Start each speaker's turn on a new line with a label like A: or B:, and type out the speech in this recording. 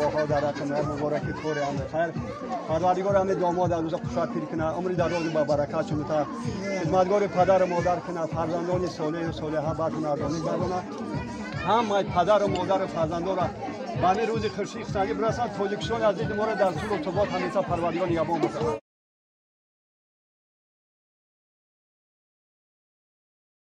A: Дуоҳо дар ҳаққи мо мубораки кори амри хайр. Парвардигор ҳами домод аз рӯза хушат пир кунад, умри дарози ба баракат шумута, хидматгори падару модар кунад, фарзандони солеҳу солеҳа баргардонӣ гардонад. Ҳамаи падару модару фарзандонро ба ҳамин рӯзи хуршид хусандӣ бирасанд. Тоҷикистони азизи моро дар сулҳу субот ҳамеша Парвардигор нигаҳбон бошад.